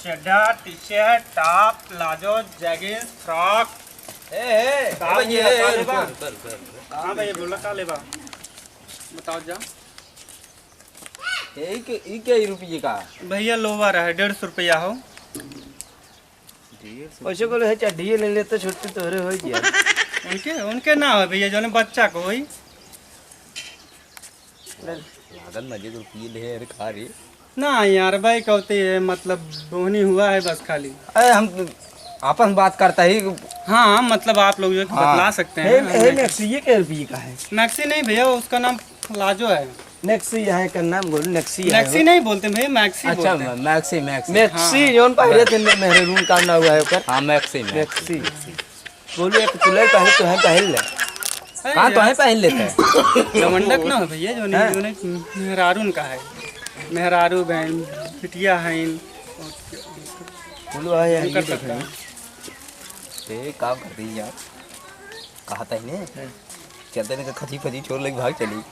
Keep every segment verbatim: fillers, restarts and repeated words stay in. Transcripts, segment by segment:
चड्ढा, टी-शर्ट, टॉप, प्लाजो, जैगिंस, फ्रॉक। ए, ए, का ए, भैया, लेबा, ए, का रुको, लेबा? रुको, रुको, रुको। हाँ भैया, बोला, का लेबा? बताओ जा। ए, ई के, ई के रुपये का? भैया, लोवर है, डेढ़ सौ रुपया हो। डेढ़ सौ? वैसे बोले है, चड्ढिए ले लेते, छुट्टी तोहरे हो गया। उनके, उनके ना हो भैया, जौने बच्चा को होई। लागत ना जे तो पी ले, अरे खा रे। ना यार, भाई कहते हैं, मतलब, बोहनी हुआ है बस खाली। अरे, हम आपस में बात करता ही। हाँ, मतलब, आप लोग जो है हाँ। बतला सकते हैं हे, ना। हे, मैक्सी ये क्या रुपये का है? मैक्सी नहीं भैया, उसका नाम प्लाजो है। मैक्सी है का नाम बोल, मैक्सी है मैक्सी वो। नहीं बोलते भैया, मैक्सी अच्छा, बोलते हैं। मैक्सी, मैक्सी। मैक्सी, हाँ। जौन पहले बस। दिन में मेहरून काम ना हुआ है ओकर। हाँ, मैक्सी, मैक्सी। मैक्सी। बोलू, एक तुले पहले तो है, पहल ले। अरे हाँ, तो यार। है, पहल लेते हैं। लवंडक ना हो भैया, जो नहीं, हाँ। जो नहीं, मेहरारून का है। मेहरारू बहन, बिटिया है। बोलू, आ यार, ये कर सकता है। ए, काम कर दी यार। कहा था इन्हें? हाँ। चलते नहीं तो खची फची छोड़ लेके भाग चली।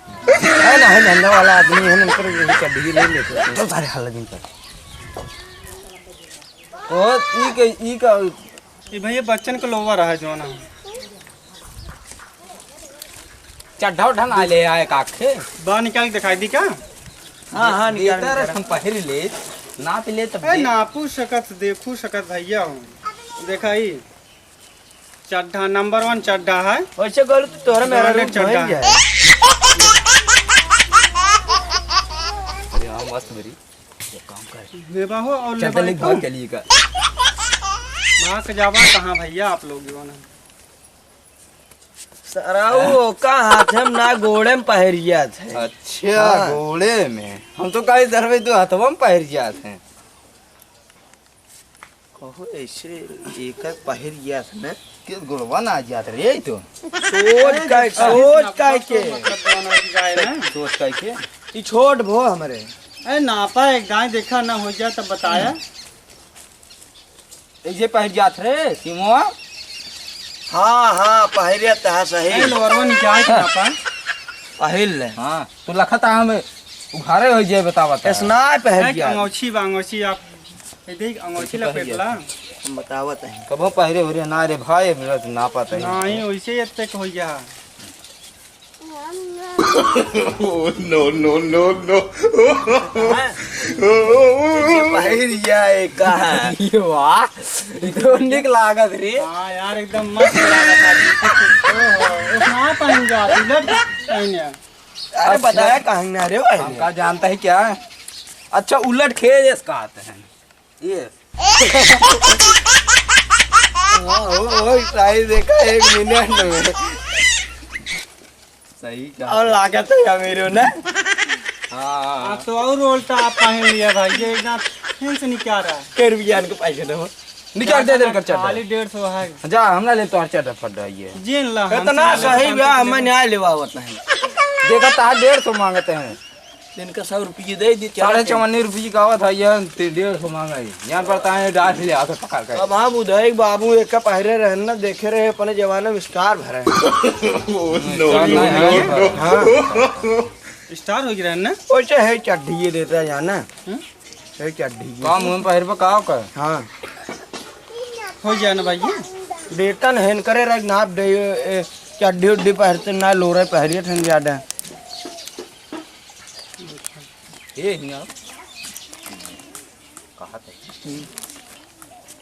है ना, है धंधा वाला आदमी है ना, उनकर यही चड्ढी ले लेते हैं। चल सारे हल्ला दिन पर। और ई के, ई का ये भैया बच्चन के लोवर है जौन है। चड्ढा उड्ढा ना ले आए काखे। बा निकाल के दिखाई दी का? हाँ, हाँ, निकाल, देता रहे निकाल। हम पहिर ले, नाप ले तब ए, दे। नापू सकत, देखू सकत भैया हो। देखा ई चड्ढा नंबर वन चड्ढा है। वैसे कहलू तो तोहरा मेरा branded रूप चड्ढा भइल है। जाए। अरे हाँ, मस्त बरी। एक काम कर। लेबा हो और चल, लेबा चल, एक तो। भाग चलिए का। भाग के जाबा कहाँ भैया आप लोग जो है ना। सराऊ ओका हाथे में ना, गोड़े में पहिरिया थे। अच्छा, हाँ। गोड़े में। हम तो कही धरवे तो हथवा में पहिरिया थे। कहो ऐसे एकर पहिरिया थे ना। के गोड़वा ना जात रे, यही तो। सोच का, सोच का के। मतलब दोनों की जाए ना। सोच का के। ई छोट भो हमरे। अरे नापा एक दाई देखा ना हो जाए तब बताया। ए, जे पहिर जात रे, सिमुआ। हाँ, हाँ, पहिरे त है सही। ए, लोअरवा निकाल के हाँ। पापा। पहिर ले। हाँ, तू लखत हम उघारे हो जाए, बतावत है। ऐसना पहिर है कि गया। अंगोछी बा, अंगोछी आप, ए, देख, अंगोछी कैसे पहिर लपेटला। गया? हम बतावत है। कबो पहिरे हो रे ना रे भाई, मेरा तो ना पता है। नहीं, वैसे ही एतेक हो गया। Oh, no, no, no, no। हाँ? ये पहिर जाए का? ये वाह, ये तो निक लागत रे। हाँ यार, एकदम मस्त लागत है। ओहो, उसमें पहन जा, उलट पहने। अरे अच्छा। बताया कहाँ ना रे भाई? हम का जानता है क्या? अच्छा, उलट खेल इसका आते हैं। ये। ओ, ओ, ओ, साइज देखा एक मिनट में। सही कहा। और लागत है अमीरो ना। हाँ, हाँ, हाँ। अब तो और उल्टा आप पहन लिया भाई, ये एकदम फिन से निकाल रहा है। के रुपया इनको पैसे दो। निकाल दे, दे कर चल। खाली डेढ़ सौ है। जा, हम ना ले तो और चल फट रही है। जिन ला, इतना हमसे सही बा, हमें न्याय लेवावत नहीं। देखा, तार डेढ़ सौ मांगते हैं। इनका सौ रुपये दे दी, चला साढ़े के। चौवन्नी रुपये का आवत है, ये ते-, डेढ़ सौ महंगा है। यहाँ पर ताए डाल ले आके पकड़ के। अब हम उदय बाबू एक का पहिरे रहन ना, देखे रहे अपने जमाने में स्टार भरे। Oh, no, स्टार no, नहीं no, है। No। हाँ। स्टार हो गया रहन ना? वैसे है चड्ढी ये देता है जाना। हम्म? है चड्ढी ये। का मुँह में पहिर पे का का? हाँ। हो गया ना भाई ये? देता नहीं करे रख नाप दे, ए, चड्ढी उड्ढी पहिरते ना, लोरे पहिरिए ठन ज्यादा। ए, हियाँ। कहा थे?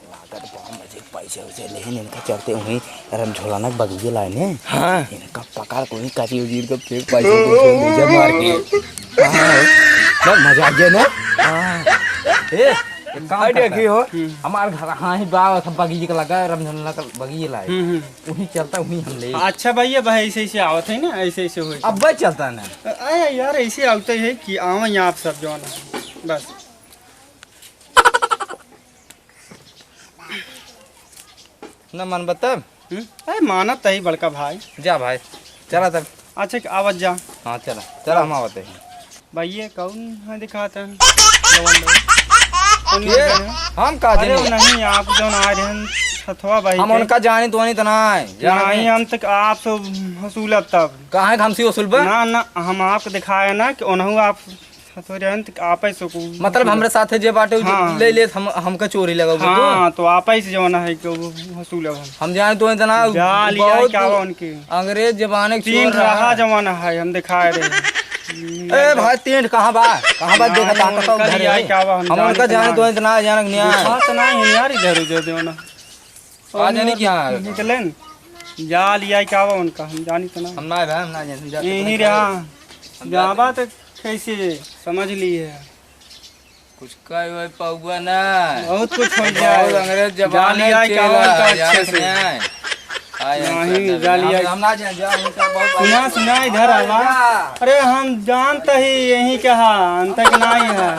लागत बम बजे पैसे वैसे लेकिन इनका चलते वहीं रमझोलाना के बगिये लाए ने। हाँ। इनका पकड़ को ही काटी उजीर को फेंक पैसे को छोड़ दे जब मार के। हाँ। बस मजा आ गया ना? हाँ। ए, एक काम आइडिया करता की है। हो? हमार घर हाँ ही बा, सब बगिये का लगा, रमझोलाना का बगिये लाए। हम्म, हम्म। वहीं चलता, वहीं हम ले। अच्छा भैया, भाई ऐसे ऐसे आवत है ना, ऐसे ऐसे होई। अब भाई चलता ना। अरे यार, ऐसे आवते है कि आवा यहाँ आप सब जो ना, बस। न मन बतब। हम्म? अरे मानत है बड़का भाई। जा भाई, चला तब। अच्छा, आवत जा। हाँ, चला, चला, हम आवत है। भैया, कौन है दिखाता है? लवंडो। कौन ये है? हम का अरे जानी? नहीं, आप जौन आ रहे हैं, सथवा भाई हम के। उनका जानी तो नहीं तो ना है। जाना नहीं, नहीं। हम तक आपसे वसूलब तब। काहे के हमसे वसूलबा? ना, ना, हम आपको दिखाए ना कि उन्हों आप तो रहन त आपे से को मतलब, हमरे साथे जे बाटे, उ हाँ। ले लेत, हम, हमका चोरी लगब तू। हाँ, तो आपे से जवन है कि वो वसूलब हम। हम जाने तो इतना जाल या बहुत क्या बा उनके। अंग्रेज जमाने के तीन चोर रहा। रहा जमाना है, हम दिखाए रहे। ए भाई, तीन कहाँ बा? कहाँ बा? देखा था, कहाँ उनका घर है? क्या बा, हम हम उनका जाने तो इतना अचानक नहीं आया। देखा तो नहीं है यार, इधर उधर देवना। आ जाने क्या है? निकले न। जाल या क्या बा उनका, हम जानी तो ना। हम ना भाई, हम ना जाने, हम जाते यहीं नहीं रहा। हम जाते जाबा नहीं। तो कैसे समझ लिए है? कुछ कहे वही पौवा ना। बहुत कुछ हो बहुत जाए। अंग्रेज जमाने जालिया के का वाला का यार अच्छे से। नहीं। आए, नहीं, अंकल, जालिया। हम, हम ना जाए, जा, उनका बहुत सुना, सुना, इधर आवा। अरे, हम जानते ही यहीं के हा, अंत के नहीं है।